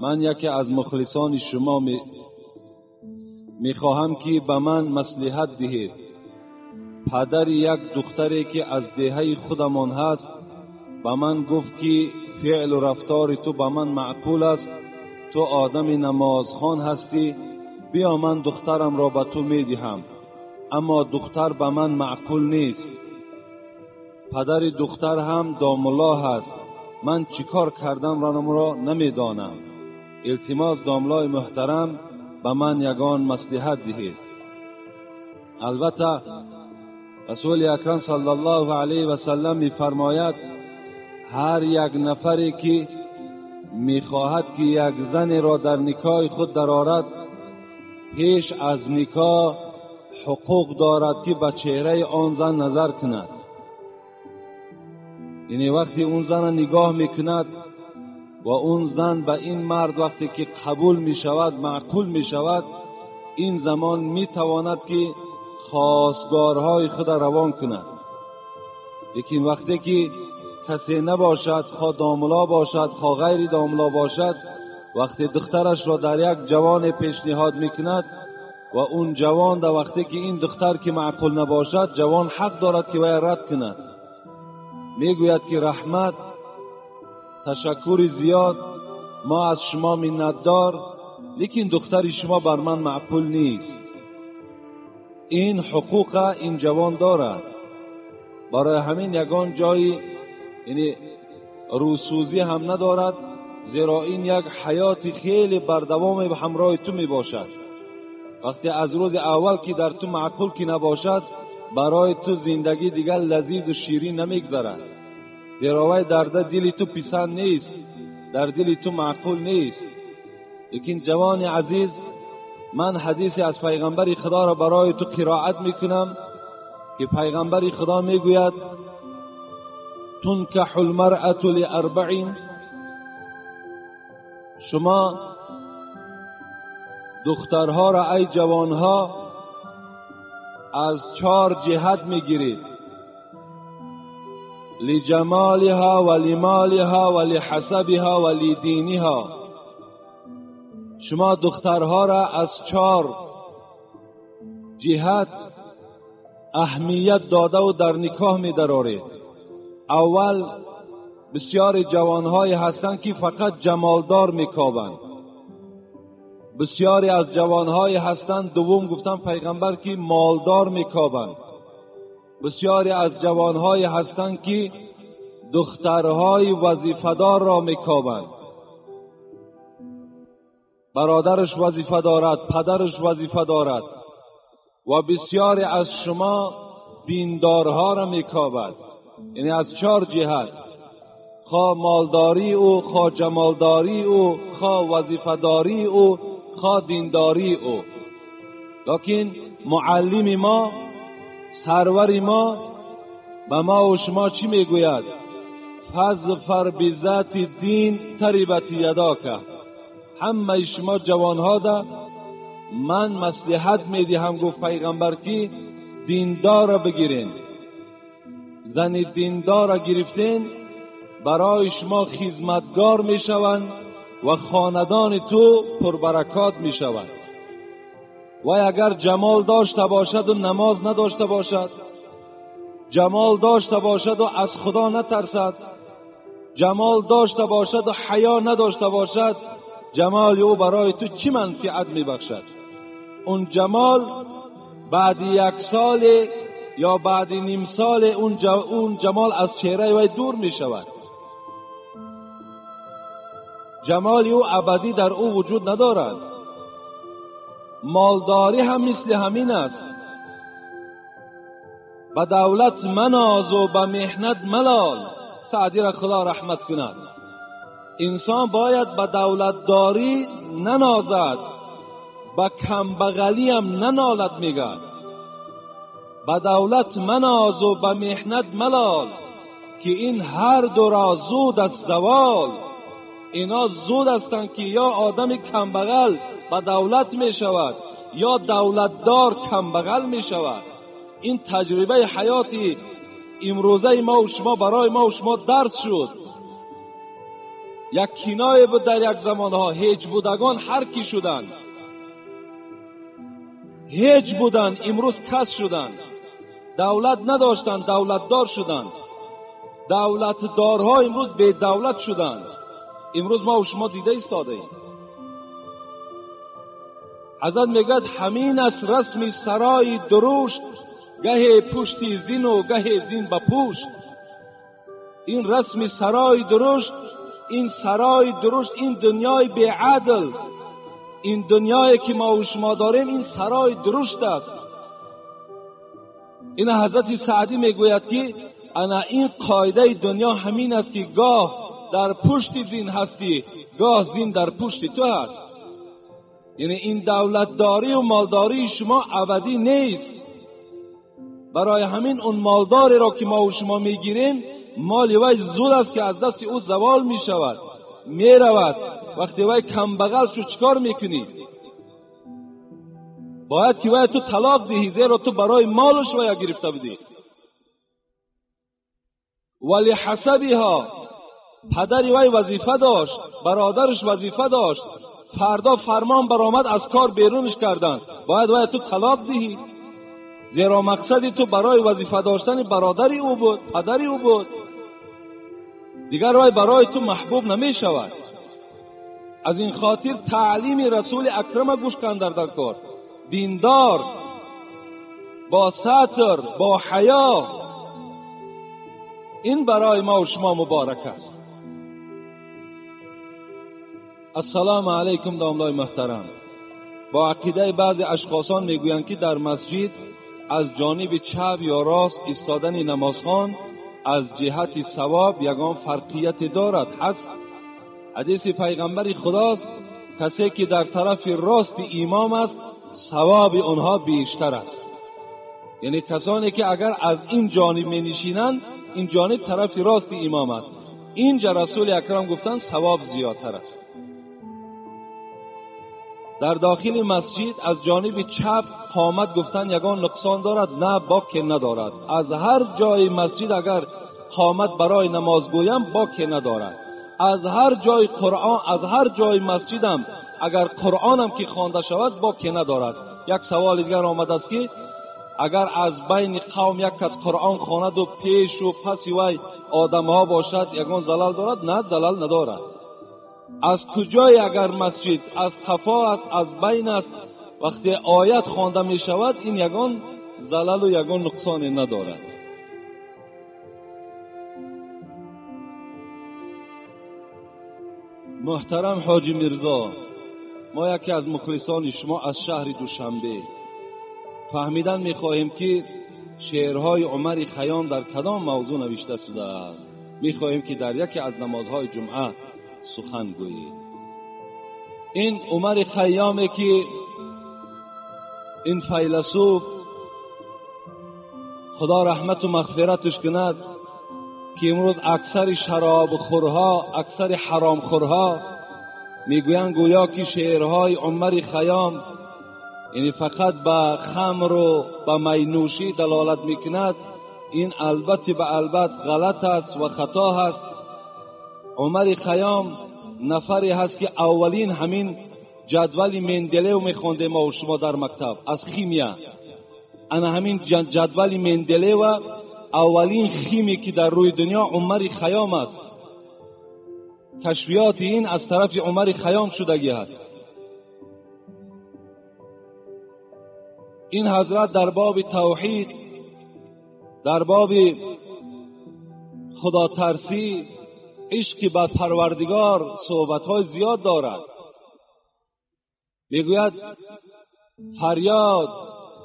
Ман яке аз мухлисони шумо мехоҳам, ки ба ман маслиҳат диҳед. Падари як духтаре, ки аз деҳаи худамон ҳаст, ба ман гуфт, ки феълу рафтори ту ба ман маъқул аст, ту одами намозхон ҳастӣ, биё ман духтарамро ба ту медиҳам. Аммо духтар ба ман маъқул нест. Падари духтар ҳам домулло ҳаст. Ман чӣ кор кардамро намедонам. Илтимос, домлои муҳтарам, ба ман ягон маслиҳат диҳед. Албатта, расули акрам саллаллоҳу алайҳи васаллам мефармояд: ҳар як нафаре, ки мехоҳад, ки як занеро дар никоҳи худ дарорад, пеш аз никоҳ ҳуқуқ дорад, ки ба чеҳраи он зан назар кунад. Яъне вақте он занро нигоҳ мекунад ва он зан ба ин мард вақте ки қабул мешавад, маъқул мешавад, ин замон метавонад, ки хостгорҳои худро равон кунад. Лекин вақте ки касе набошад, хо домулло бошад, хо ғайри домулло бошад, вақте духтарашро дар як ҷавоне пешниҳод мекунад ва он ҷавон дар вақте ки ин духтар ки маъқул набошад, ҷавон ҳақ дорад, ки вай рад кунад. Мегӯяд, ки раҳмат, ташаккури зиёд, мо аз шумо миннатдор, лекин духтари шумо бар ман маъқул нест. Ин ҳуқуқа ин ҷавон дорад. Барои ҳамин ягон ҷои яъне рӯсӯзӣ ҳам надорад, зеро ин як ҳаёти хеле бардавоме ба ҳамроҳи ту мебошад. Вақте аз рӯзи аввал ки дар ту маъқул ки набошад, барои ту зиндагӣ дигар лазизу ширин намегзарад, зеро вай дар дили ту писанд нест, дар дили ту маъқул нест. Лекин ҷавони азиз, ман ҳадисе аз пайғамбари худоро барои ту қироат мекунам, ки пайғамбари худо мегӯяд: тункаҳу лмаръату лиарбаин. Шумо духтарҳоро, ай ҷавонҳо, аз чор ҷиҳат мегиред: лиҷамолиҳа ва лимолиҳа ва лиҳасабиҳа ва лидиниҳа. Шумо духтарҳоро аз чор ҷиҳат аҳамият додаву дар никоҳ медароред. Аввал, бисёри ҷавонҳое ҳастанд, ки фақат ҷамолдор мекобанд. Бисёре аз ҷавонҳое ҳастанд, дуввум гуфтан пайғамбар, ки молдор мекобанд. Бисёре аз ҷавонҳое ҳастанд, ки духтарҳои вазифадорро мекобанд. Бародараш вазифа дорад, падараш вазифа дорад. Ва бисёре аз шумо диндорҳоро мекобад. Яъне аз чор ҷиҳат: хо молдории ӯ, хо ҷамолдории ӯ, хо вазифадории ӯ, хо диндории ӯ. Лекин муаллими мо, сарвари мо ба мо ва шумо чӣ мегӯяд? фазфар бизати дин тарибати ядока. Ҳамаи шумо ҷавонҳо да ман маслиҳат медиҳам, гуфт пайғамбар, ки диндорро бигирен. Зани диндорро гирифтен, барои шумо хизматгор мешаванд ва хонадони ту пурбаракот мешавад. Вай агар ҷамол дошта бошаду намоз надошта бошад, ҷамол дошта бошаду аз худо натарсад, ҷамол дошта бошаду ҳаё надошта бошад, ҷамоли ӯ барои ту чӣ манфиат мебахшад? Он ҷамол баъди як соле ё баъди ним соле он ҷамол аз чеҳраи вай дур мешавад. Ҷамоли ӯ абадӣ дар ӯ вуҷуд надорад. Молдорӣ ҳам мисли ҳамин аст. Ба давлат манозу ба меҳнат малол. Саъдиро худо раҳмат кунад. Инсон бояд ба давлатдорӣ нанозад, ба камбағалиам нанолад, мегӯяд. Ба давлат манозу ба меҳнат малол, ки ин ҳар дуро зуд аст завол. Ино зуд ҳастанд, ки ё одами камбағал ба давлат мешавад, ё давлатдор камбағал мешавад. Ин таҷрибаи ҳаёти Имрӯзаи мо ва шумо барои мо ва шумо дарс шуд. Як киное буд дар як замонҳо, ҳеҷ будагон ҳар кӣ шуданд, ҳеҷ буданд, имрӯз кас шуданд. Давлат надоштанд, давлатдор шуданд. Давлатдорҳо имрӯз бедавлат шуданд. Имрӯз мо ва шумо дида истодаем. Ҳазрат мегӯяд ҳамин аст расми сарои дурушт, гаҳе пушти зину гаҳе зин ба пушт. Ин расми сарои дурушт, ин сарои дурушт, ин дунёи беадл, ин дунёе ки мо ва шумо дорем, ин сарои дурушт аст. Ин ҳазрати Саъдӣ мегӯяд ки ана ин қоидаи дунё ҳамин аст ки гоҳ дар пушти зин ҳастӣ, гоҳ зин дар пушти ту ҳаст. Яъне ин давлатдорӣ ва молдории шумо абадӣ нест. Барои ҳамин он молдореро ки мо ва шумо мегирем, моли вай зуд аст ки аз дасти ӯ завол мешавад, меравад. Вақте вай камбағал шуд чикор мекунӣ? Бояд ки вай ту талоқ диҳӣ, зеро ту барои молаш вая гирифта будӣ. Вали ҳасабиҳо, падари вай вазифа дошт, бародараш вазифа дошт, фардо фармон баромад аз кор берунаш карданд, бояд вай ту талоқ диҳӣ, зеро мақсади ту барои вазифа доштани бародари ӯ буд, падари ӯ буд. Дигар вай барои ту маҳбуб намешавад. Аз ин хотир таълими расули акрама гӯш кан дар кор. Диндор, бо сатр, бо ҳаё, ин барои мо ва шумо муборак аст. Ассалому алайкум домлои муҳтарам. Бо ақидаи баъзе ашхосон мегӯянд ки дар масҷид аз ҷониби чап ё рост истодани намозхон аз ҷиҳати савоб ягон фарқияте дорад. Ҳаст. Ҳадиси пайғамбари худост, касе ки дар тарафи рости имом аст, савоби онҳо бештар аст. Яъне касоне ки агар аз ин ҷониб менишинанд, ин ҷониб тарафи рости имом аст. Инҷа расули акрам гуфтанд савоб зиёдтар аст. Дар дохили масҷид аз ҷониби чап қомат гуфтан ягон нуқсон дорад? На, боке надорад. Аз ҳар ҷои масҷид агар қомат барои намоз гӯям боке надорад. Аз ҳар ҷои Қуръон, аз ҳар ҷои масҷидам агар Қуръонам ки хонда шавад боке надорад. Як саволи дигар омадааст ки агар аз байни қавм як кас Қуръон хонаду пешу паси вай одамҳо бошад ягон залал дорад? На, залал надорад. Аз куҷое агар масҷид аз қафо аст, аз байн аст, вақте оят хонда мешавад, ин ягон залалу ягон нуқсоне надорад. Муҳтарам ҳоҷи Мирзо, мо яке аз мухлисони шумо аз шаҳри Душанбе фаҳмидан мехоҳем ки шеърҳои Умари Хайём дар кадом мавзӯъ навишта шудааст. Мехоҳем ки дар яке аз намозҳои ҷумъа сухан гӯед. Ин Умари Хайёме ки ин файласуф, худо раҳмату мағфираташ кунад, ки имрӯз аксари шаробхӯрҳо, аксари ҳаромхӯрҳо мегӯянд гӯё ки шеърҳои Умари Хайём яъне фақат ба хамру ба майнӯшӣ далолат мекунад. Ин албатта ба албат ғалат аст ва хато ҳаст. Умари Хайём нафаре ҳаст ки аввалин ҳамин ҷадвали Менделеев мехондем мо шумо дар мактаб аз химия. Ана ҳамин ҷадвали Менделеева аввалин химики дар рӯи дунё Умари Хайём аст. Кашфиёти ин аз тарафи Умари Хайём шудагӣ ҳаст. Ин ҳазрат дар боби тавҳид, дар боби худотарсӣ, ишқи ба парвардигор суҳбатҳои зиёд дорад. Мегӯяд фарёд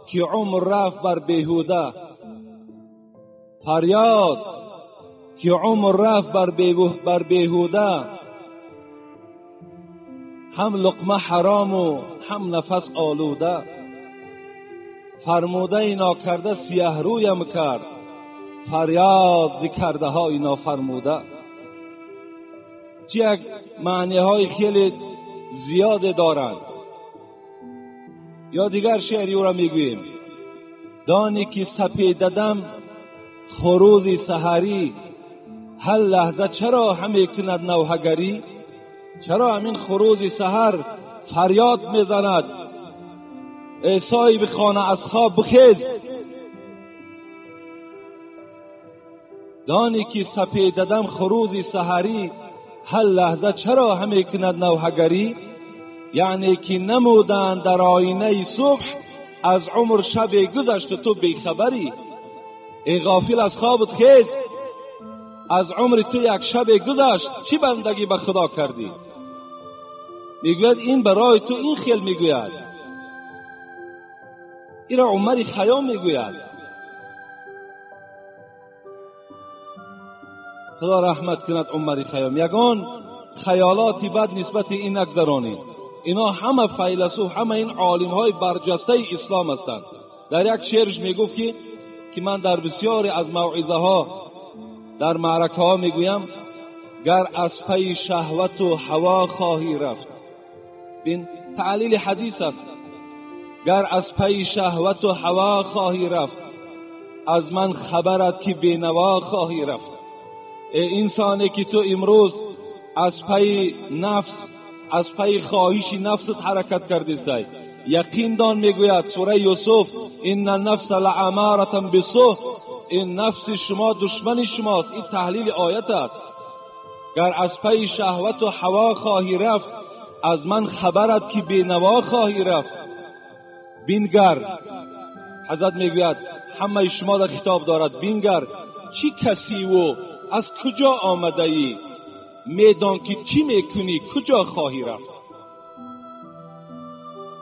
ки умр рафт бар беҳуда, фарёд ки умр рафт бар беҳуда, ҳам луқма ҳарому ҳам нафас олуда. Фармудаи нокарда сиёҳрӯям кард, фарёд зи кардаҳои нофармуда. Чи як маъниҳои хеле зиёде доранд. Ё дигар шеъри ӯро мегӯем: дони ки сапедадам خروز سحری هر لحظه چرا همی کند نوحه‌گری؟ چرا همین خروز سحر فریاد میزند ای صاحب خانه از خواب بخیز؟ دانی که سپیددم خروز سحری هر لحظه چرا همی کند نوحه‌گری؟ یعنی که نمودند در آینه صبح از عمر شب گذشت و تو بیخبری. ای غافل از خوابت خیز، از عمر تو یک شب گذشت، چی بندگی به خدا کردی؟ میگوید این برای تو این خیل میگوید. این را عمر خیام میگوید. خدا رحمت کند عمر خیام. یگان خیالات بد نسبت این نگذرانید. اینا همه فیلسوف، همه این عالم های برجسته اسلام هستند. در یک شعرش میگفت که من در بسیاری از موعظه ها در معرکه ها میگویم، گر از پی شهوت و هوا خواهی رفت. بین تعلیل حدیث است. گر از پی شهوت و هوا خواهی رفت، از من خبرت که بینوا خواهی رفت. ای انسانی که تو امروز از پی نفس، از پی خواهش نفست حرکت کردیستی، یقین دان میگوید سوره یوسف، ان النفس لاماره بالسوء، این نفس شما دشمن شماست. این تحلیل آیت است. گر از پی شهوت و هوا خواهی رفت، از من خبرت که بینوا خواهی رفت. بینگر، حضرت میگوید همه شما در خطاب دارد، بینگر چی کسی و از کجا آمده ای، میدان که چی میکنی، کجا خواهی رفت.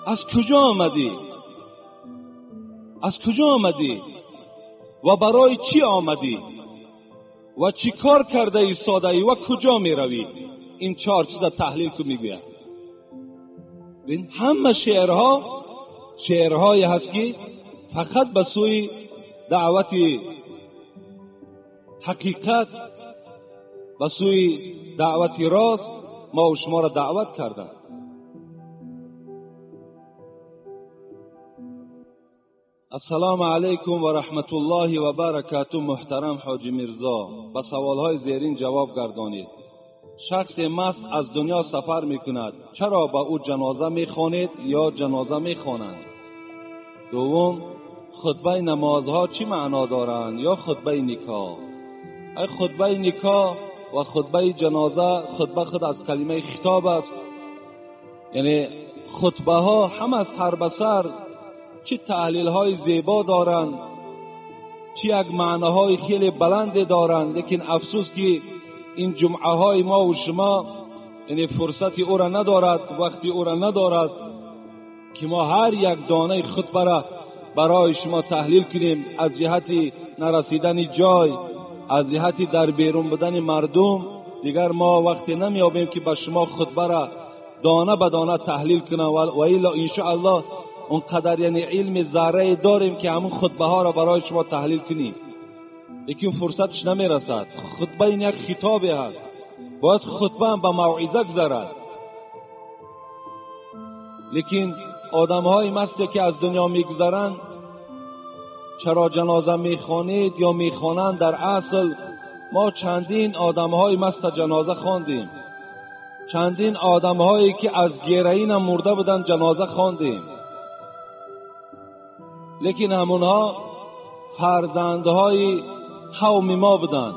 از کجا آمدی؟ از کجا آمدی و برای چی آمدی و چی کار کرده ایستاده ای و کجا میروی؟ این چهار چیز تحلیل که میگوید. ببین همه شعرها شعرهایی هست که فقط به سوی دعوت حقیقت، به سوی دعوت راست ما و شما را دعوت کردند. السلام علیکم و رحمت الله و برکاته. محترم حاجی میرزا، به سوالهای زیرین جواب گردانید. شخص مست از دنیا سفر میکند، چرا به او جنازه میخوانید یا جنازه میخوانند؟ دوم، خطبه نمازها چی معنا دارند یا خطبه نکاح؟ ای خطبه نکاح و خطبه جنازه، خطبه خود از کلمه خطاب است، یعنی خطبه ها همه سر به سر چه تحلیل های زیبا دارند، چه یک معناهای خیلی بلند دارند، لیکن افسوس که این جمعه های ما و شما یعنی فرصت او را ندارد، وقتی او را ندارد که ما هر یک دانه خطبه را برای شما تحلیل کنیم. از جهت نرسیدن جای، از جهت در بیرون بودن مردم، دیگر ما وقتی نمیابیم که به شما خطبه را دانه به دانه تحلیل کنم، و الا انشاءالله اونقدر یعنی علم ذره داریم که همون خطبه ها را برای شما تحلیل کنیم، لیکن فرصتش نمیرسد. خطبه این یک خطابی هست، باید خطبه هم به موعظه گذرد. لیکن آدم های مستی که از دنیا میگذرند، چرا جنازه میخوانید یا میخوانند؟ در اصل ما چندین آدم های مست جنازه خواندیم، چندین آدم هایی که از گرئین هم مرده بودند جنازه خواندیم، لیکن همونها فرزندهای قوم ما بودند،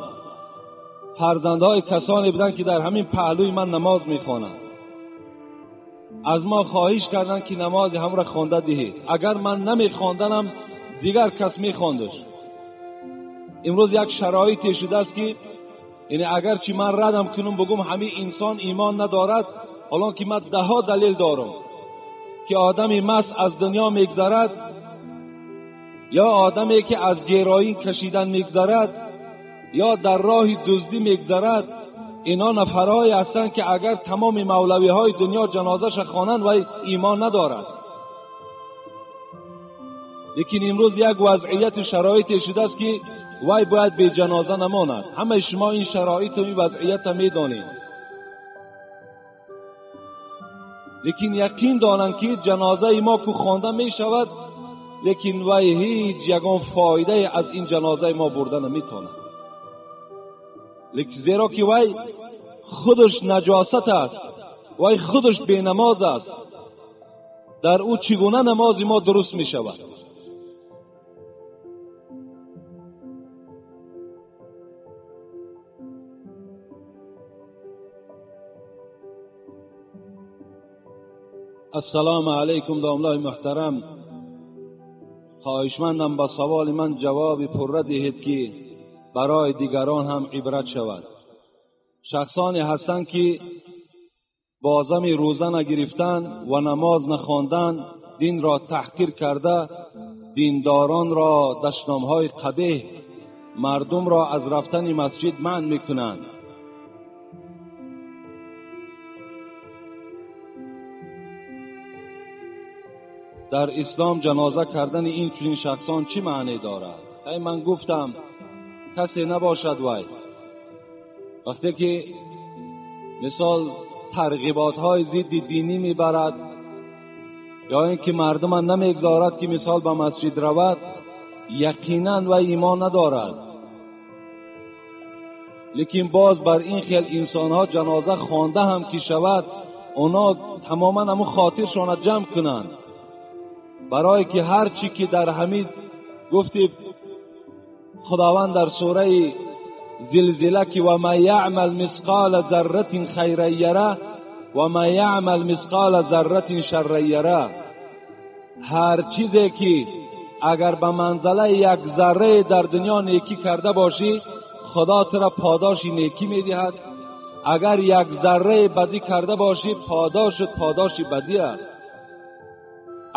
فرزندهای کسانی بودند که در همین پهلوی من نماز میخوانند. از ما خواهش کردند که نماز هم را خوانده دهید، اگر من نمیخواندنم دیگر کس میخواندش. امروز یک شرایطی شده است که یعنی اگرچه من ردم کنم بگم همه انسان ایمان ندارد، حالا که من ده ها دلیل دارم که آدم مست از دنیا میگذرد یا آدمی که از گرایی کشیدن میگذرد یا در راه دزدی میگذرد، اینا نفرهایی هستند که اگر تمام مولوی های دنیا جنازه‌ش خوانند و ایمان ندارد. لیکن امروز یک وضعیت شرایط شده است که وای باید به جنازه نماند. همه شما این شرایط و این وضعیت میدانید، لیکن یقین دانند که جنازه ما که خوانده میشود، лекин вай ҳеҷ ягон фоидае аз ин ҷанозаи мо бурда наметавонад. Зеро ки вай худаш наҷосат аст, вай худаш бенамоз аст. Дар ӯ чӣ гуна намози мо дуруст мешавад? Ассалому алайкум домлаи муҳтарам. Хоҳишмандам ба саволи ман ҷавоби пурра диҳед, ки барои дигарон ҳам ибрат шавад. Шахсоне ҳастанд, ки бозами рӯза нагирифтан ва намоз нахондан динро таҳқир карда, диндоронро дашномҳои қабеҳ, мардумро аз рафтани масҷид манъ мекунанд. Дар ислом ҷаноза кардани ин чунин шахсон чӣ маъне дорад? Ай ман гуфтам, касе набошад вай. Вақте ки мисол тарғиботҳои зидди динӣ мебарад ё ин ки мардума намегзорад ки мисол ба масҷид равад, яқинан вай имон надорад. Лекин боз бар ин хел инсонҳо ҷаноза хонда ҳам ки шавад, оно тамоман ҳамун хотиршона ҷамъ кунанд. Барое ки ҳар чӣ ки дар ҳамин гуфти Худованд дар сураи Зилзила ки ва ман яъмал мисқола зарратин хайран яра ва ман яъмал мисқола зарратин шарран яра, ҳар чизе ки агар ба манзалаи як заррае дар дунё некӣ карда бошӣ, Худо тура подоши некӣ медиҳад. Агар як заррае бадӣ карда бошӣ, подошат подоши бадӣ аст.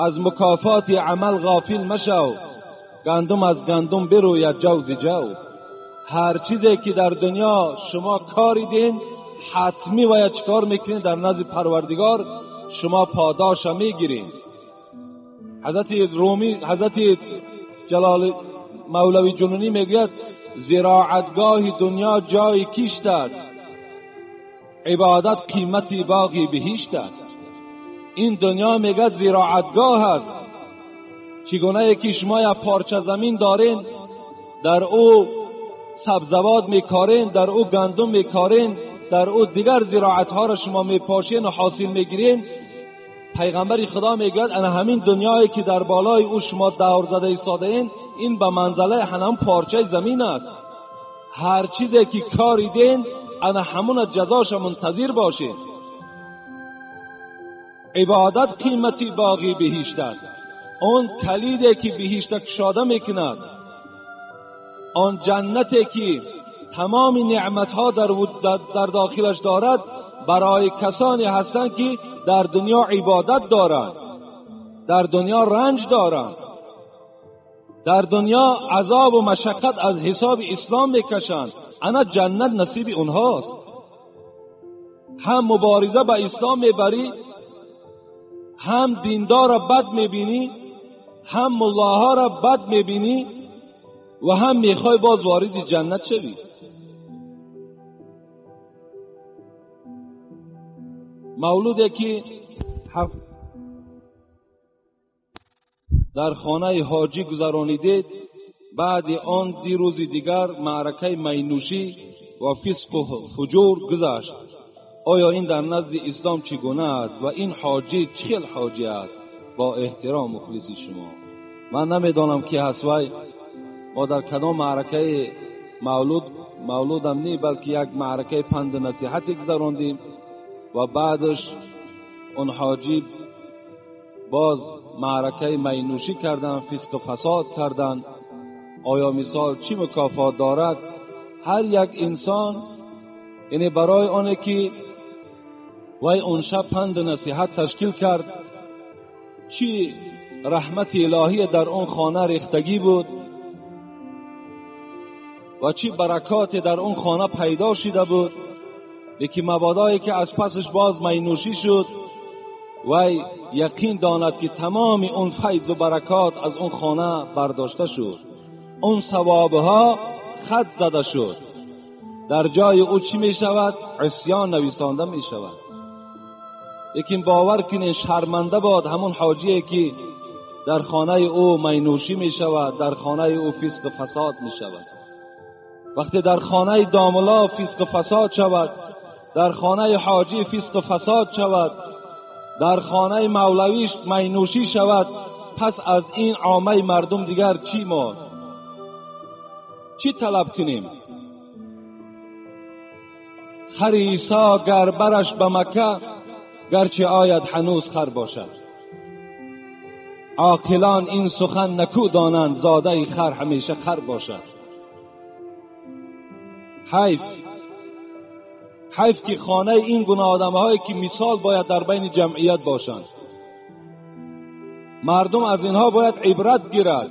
Аз мукофоти амал ғофил машав, гандум аз гандум бируяд ҷавзи ҷав. Ҳар чизе ки дар дунё шумо коридин, ҳатмӣ вая чикор мекунед дар назди Парвардигор, шумо подоша мегиред. Ҳазрати Румӣ, Ҳазрати Ҷалол Мавлавӣ Ҷунунӣ мегӯяд: зироатгоҳи дунё ҷои кишт аст, ибодат қимати боғи биҳишт аст. Ин дунё мегӯяд зироатгоҳ аст. Чӣ гунае ки шумо як парча замин дорен, дар ӯ сабзавот мекорен, дар ӯ гандум мекорен, дар ӯ дигар зироатҳоро шумо мепошен ва ҳосил мегирен. Пайғамбари Худо мегӯяд ана ҳамин дунёе ки дар болои ӯ шумо давр зада истодаен, ин ба манзалаи ҳанам парчаи замин аст. Ҳар чизе ки кориден, ана ҳамуна ҷазоша мунтазир бошед. Ибодат қимати боғи биҳишт аст. Он калиде ки биҳишта кушода мекунад, он ҷаннате ки тамоми неъматҳо дар дохилаш дорад, барои касоне ҳастанд ки дар дунё ибодат доранд, дар дунё ранҷ доранд, дар дунё азобу машаққат аз ҳисоби ислом мекашанд. Ана ҷаннат насиби онҳост. Ҳам мубориза ба ислом мебарӣ, ҳам диндорро бад мебинӣ, ҳам муллоҳоро бад мебинӣ ва ҳам мехоҳӣ боз вориди ҷаннат шавӣ. Мавлуде ки дар хонаи ҳоҷӣ гузаронидед, баъди он дирӯзи дигар маъракаи майнӯшӣ ва фисқу фуҷур гузашт. Оё ин дар назди ислом чӣ гуна аст ва ин ҳоҷӣ чӣ хел ҳоҷӣ аст? Бо эҳтиром мухлиси шумо. Ман намедонам ки ҳаст вай, мо дар кадом маъракаи мавлудам не, балки як маъракаи панду насиҳате гузарондем ва баъдаш он ҳоҷӣ боз маъракаи майнӯшӣ кардан, фисқу фасод кардан. Оё мисол чӣ мукофот дорад? Ҳар як инсон, яъне барои оне ки вай он шаб панду насиҳат ташкил кард, чӣ раҳмати илоҳие дар он хона рехтагӣ буд ва чӣ баракоте дар он хона пайдо шида буд, лекин мабодое ки аз пасаш боз майнӯшӣ шуд, вай яқин донад ки тамоми он файзу баракот аз он хона бардошта шуд, он савобҳо хат зада шуд. Дар ҷои ӯ чӣ мешавад? Исён нависонда мешавад. Лекин бовар кунед, шарманда бод ҳамон ҳоҷие ки در خانه او مینوشی می شود، در خانه او فسق و فساد می شود. وقتی در خانه داملا فسق و فساد شود، در خانه حاجی فسق و فساد شود، در خانه مولوی مینوشی شود، پس از این عامه مردم دیگر چی ما چی طلب کنیم؟ خر عیسی گر برش به مکه، گرچه آید هنوز خر باشد. عاقلان این سخن نکو دانند، زاده خر همیشه خر باشد. حیف، حیف که خانه این گونه آدم‌هایی که مثال باید در بین جمعیت باشند، مردم از اینها باید عبرت گیرد.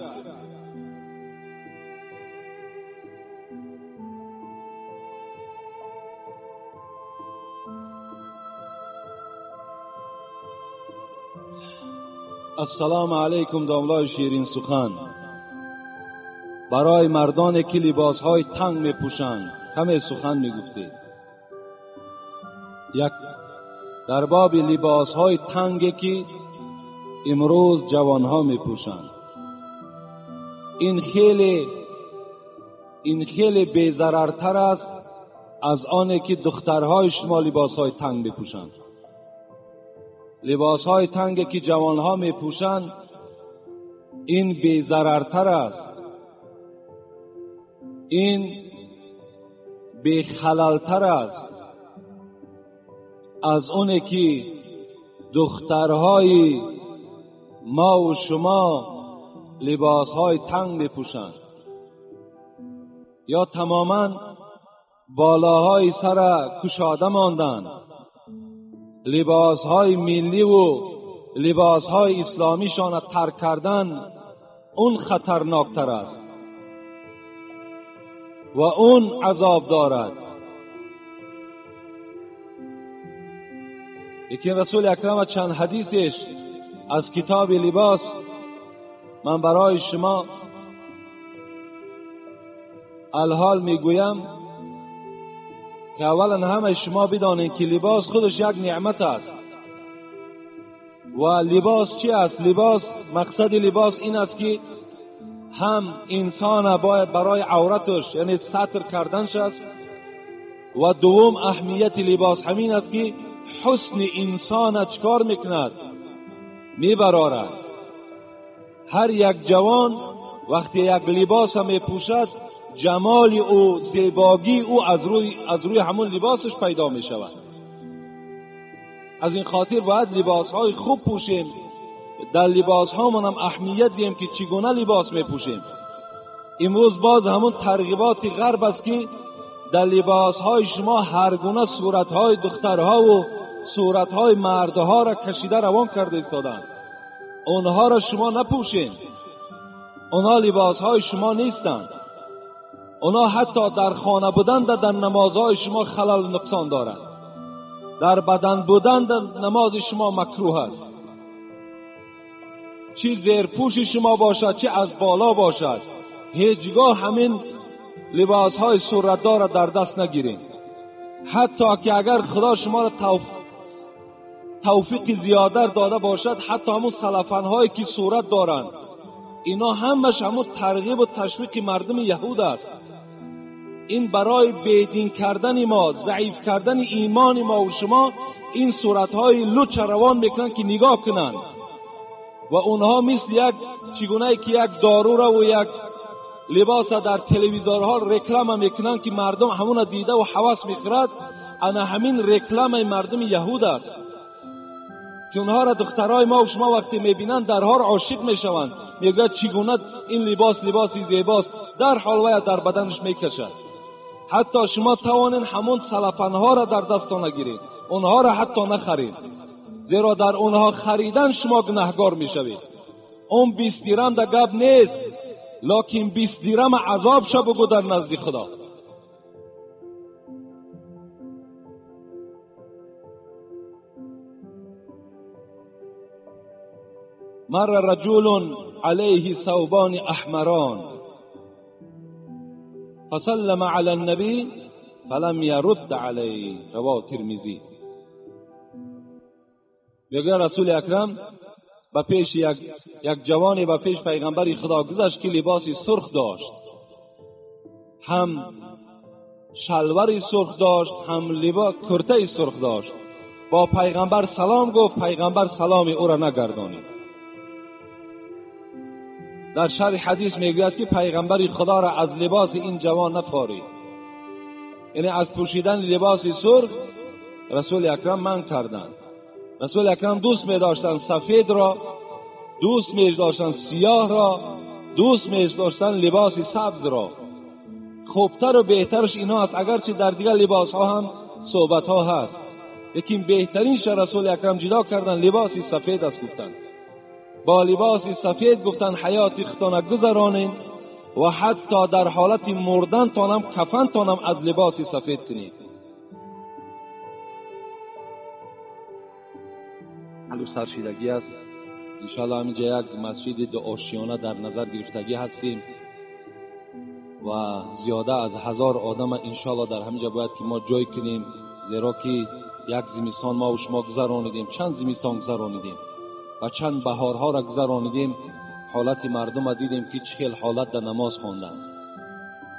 السلام علیکم داملای شیرین سخن. برای مردانی که لباسهای تنگ میپوشند کمی سخن میگفتید. یک، در باب لباسهای تنگی که امروز جوانها میپوشند، این خیلی بی‌ضررتر است از آنی که دخترهای شما لباسهای تنگ میپوشند. لباسهای تنگی که جوانها میپوشند این بی‌ضررتر است، این بی‌خللتر است از اونی که دخترهای ما و شما لباسهای تنگ میپوشند یا تماما بالاهای سر کشاده ماندند. لباسهای ملی و لباسهای اسلامیشان ترک کردن اون خطرناکتر است و اون عذاب دارد. یکی رسول اکرم چند حدیثش از کتاب لباس من برای شما الحال میگویم که اولا همه شما بدانید که لباس خودش یک نعمت است. و لباس چی است؟ لباس، مقصد لباس این است که هم انسان باید برای عورتش یعنی ستر کردنش است، و دوم اهمیت لباس همین است که حسن انسان چکار میکند؟ میبرارد. هر یک جوان وقتی یک لباس میپوشد جمال او، زیباگی او از روی همون لباسش پیدا می شود. از این خاطر باید لباس های خوب پوشیم، در لباس ها من هم اهمیت دیم که چگونه لباس می پوشیم. امروز باز همون ترغیبات غرب است که در لباس های شما هر گونه صورت های دخترها و صورت های مردها را کشیده روان کرده ایستادند. اونها را شما نپوشین، اونها لباس های شما نیستند. اونا حتی در خانه بودن در نمازهای شما خلل و نقصان دارند. در بدن بودن در نماز شما مکروه است. چی زیرپوش شما باشد چی از بالا باشد، هیچگاه همین لباسهای صورتدار را در دست نگیرین. حتی که اگر خدا شما را توفیق زیاده داده باشد، حتی همون سلفنهایی که صورت دارند، اینا همش همون ترغیب و تشویق مردم یهود است. این برای بیدین کردن ما، ضعیف کردن ایمان ما و شما، این صورتهای لوچ روان میکنن که نگاه کنن و اونها مثل یک چگونه که یک دارو را و یک لباس در تلویزیونها رکلام میکنن که مردم همون دیده و حواس میخورد. انا همین رکلام مردم یهود است که اونها را دخترای ما و شما وقتی میبینن درها را عاشق میشوند، میگه چگونه این لباس لباسی زیباست، در حال ویا در بدنش میکشد. حتی شما توانین همون سلفنها را در دستان نگیرید، اونها را حتی نخرید، زیرا در اونها خریدن شما گناهگار میشوید. اون 20 درم در گپ نیست، لکن 20 درم عذاب شو بگو در نزد خدا. مر رجل عليه ثوبان احمران فسلم على النبي فلم يرد عليه. رواه ترمذی. میگه رسول اکرم به پیش یک جوانی به پیش پیغمبر خدا گذشت که لباس سرخ داشت، هم شلوار سرخ داشت، هم لباس کرته سرخ داشت. با پیغمبر سلام گفت، پیغمبر سلام او را نگردانید. در شرح حدیث میگوید که پیغمبر خدا را از لباس این جوان نفارید، یعنی از پوشیدن لباس سرخ رسول اکرم منع کردند. رسول اکرم دوست می داشتند سفید را، دوست می داشتند سیاه را، دوست می داشتند لباس سبز را. خوبتر و بهترش اینا است، اگرچه در دیگر لباس ها هم صحبت ها هست، لیکن بهترینش رسول اکرم جدا کردن لباس سفید است. گفتند با لباس سفید گفتن حیات خودتان گذرانین و حتی در حالت مردن تانم کفن تانم از لباس سفید کنید. سرشیدگی است. انشاءالله همینجا یک مسجد دو آشیانه در نظر گرفتگی هستیم و زیاده از 1000 آدم انشاءالله در همینجا باید که ما جای کنیم، زیرا که یک زمستان ما و شما گذرانیدیم، چند زمستان گذرانیدیم و چند بهارها را گذرانیدیم. حالت مردم را دیدیم که چه حالت در نماز خواندن.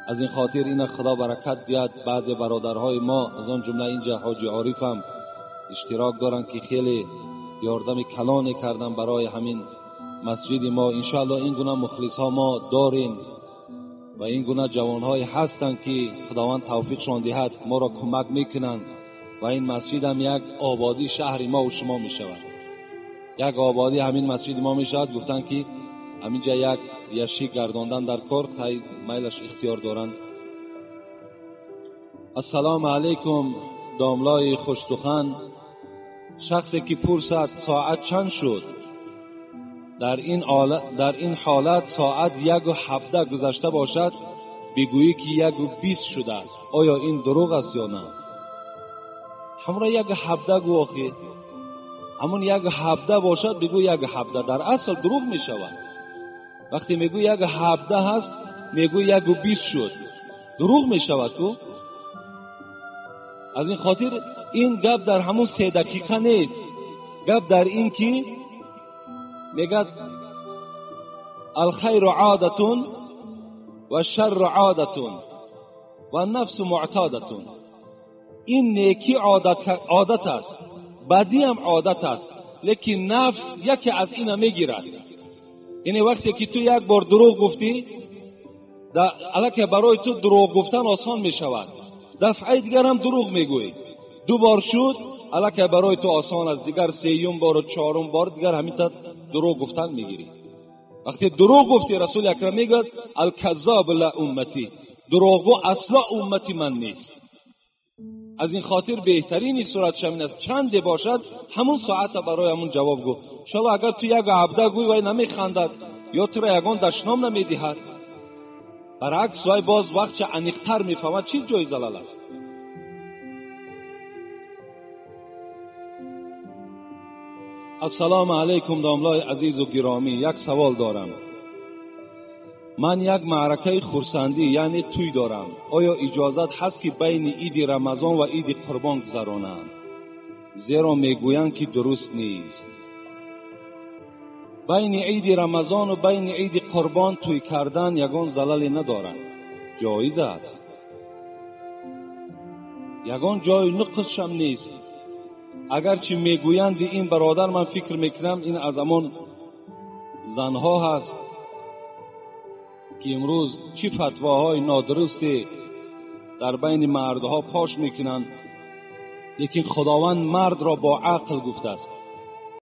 از این خاطر این خدا برکت دیاد. بعضی برادرهای ما از آن جمله اینجا حاجی عارف هم اشتراک دارن که خیلی یاردم کلانی کردن برای همین مسجد ما. انشاءالله این گونه مخلص ها ما داریم و این گونه جوان های هستند که خداوند توفیقشان دهد، ما را کمک میکنند و این مسجد هم یک آبادی شهر ما و شما میشود، یک آبادی همین مسجد ما میشود. گفتن که همینجا یک یشی گرداندن در کار تای میلش اختیار دارند. السلام علیکم داملای خوش سخن. شخصی که پرسد ساعت چند شد، در این حالت ساعت 1:17 گذشته باشد، بگویی که 1:20 شده است، آیا این دروغ است یا نه؟ همراه 1:17 گو آخه، همون 1:17 باشد بگو 1:17، در اصل دروغ می شود. وقتی میگو 1:17 هست، میگو 1:20 شد، دروغ می شود کو. از این خاطر این گپ در همون 3 دقیقه نیست، گپ در این که میگد الخیر عادتون و شر عادتون و نفس معتادتون. این نیکی عادت است، بدی هم عادت است، لیکن نفس یکی از اینا میگیرد. یعنی وقتی که تو یک بار دروغ گفتی، الکه برای تو دروغ گفتن آسان میشود، دفعه دیگر هم دروغ میگویی، 2 بار شد الکه برای تو آسان است، دیگر 3 بار و 4 بار دیگر همین تا دروغ گفتن میگیری. وقتی دروغ گفتی رسول اکرم میگه الکذاب لا امتی، دروغگو اصلا امتی من نیست. از این خاطر بهترین صورت شمین است چند باشد همون ساعت برای همون جواب گو. شما اگر تو 1:17 گوی وای نمیخندد یا تو را یگان دشنام نمیدهد، برعکس وای باز وقت چه عمیق‌تر میفهمد چیز جای زلال است. السلام علیکم داملای عزیز و گرامی، یک سوال دارم. من یک معرکه خرسندی یعنی توی دارم، آیا اجازت هست که بین عید رمضان و عید قربان گذرانم؟ زیرا میگویند که درست نیست. بین عید رمضان و بین عید قربان توی کردن یگان زللی ندارد، جایز است، یگان جای نقصش هم نیست. اگرچه میگویند این برادر، من فکر میکنم این از همان زنها هست که امروز چی فتواهای نادرستی در بین مردها پاش میکنند، لیکن خداوند مرد را با عقل گفته است.